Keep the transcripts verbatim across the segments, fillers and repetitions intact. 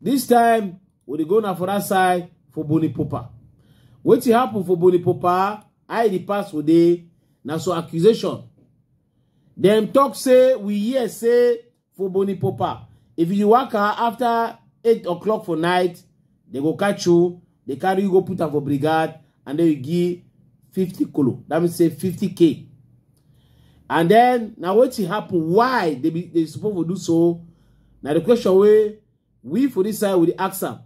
This time, we dey go na for that side for Bonipopa. Wetin happen for Bonipopa? I the pass for day na so accusation. Dem talk say we hear say for Bonipopa, if you waka after eight o'clock for night, they go catch you, they carry you go put am for brigade, and then you give fifty kolo. That means say fifty K. And then now wetin happen? Why they be they supposed to do so? Now the question wey we for this side we dey ask am.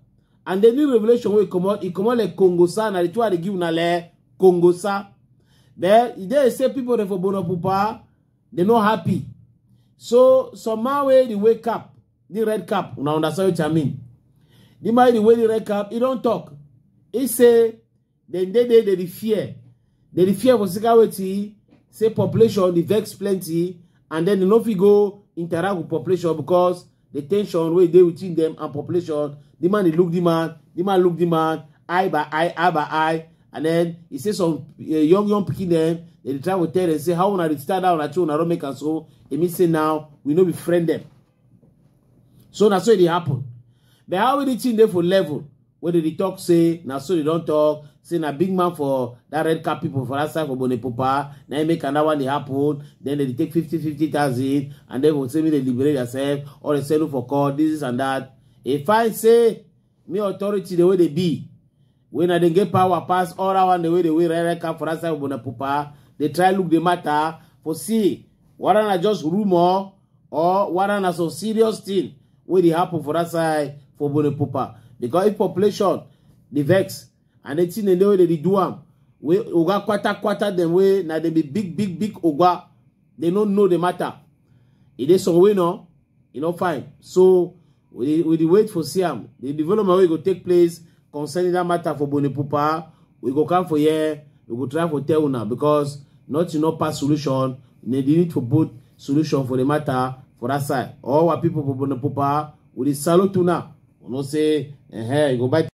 And the new revelation wey comot, e comot like Kongosa, na the two I dey give una like Kongosa. Then e dey say people dey for Bonipopa, they no happy. So some man wey dey wear cap, the red cap, una understand what I mean. The man wey dey wear the red cap, he don talk. He say dem dey dey dey dey fear. They dey fear for sika wetin say population dey vex plenty, and then they no fit go interact with population because the tension wey dey between them and population. The man dey look the man, the man look the man, eye by eye, eye by eye, and then he say some uh, young young pikin dem, they dey try to tell them say how una dey stand down, una two una don make am so. E mean say now we no be friend them. So na so e dey happen. But how the thing dey for level wey they dey talk say na so they don talk say na big man for that red cap people for that side for Bonipopa, na im make another one dey happen. Then they dey take fifty fifty thousand, and then go say make they liberate themselves or they settle for court, this and that. E fine say me authority the way they be, wey na dem get power pass all that one the way they wear red red cap for that side for Bonipopa, they try look the matter for see whether na just rumor or whether na some serious thing wey dey happen for that side for Bonipopa. Because if population dey vex and the thing dem dey wey they dey do am, wey oga kwata kwata dem wey na dem be big big big oga, they no know the matter. E dey some way no, e no fine. So we dey we dey wait for see am. The development wey go take place concerning that matter for Bonipopa, we go come for here, we go try for tell una because nothing no pass solution. They need to put solution for the matter for that side. All our people for Bonipopa, we dey salute una. We know say, eh, you go buy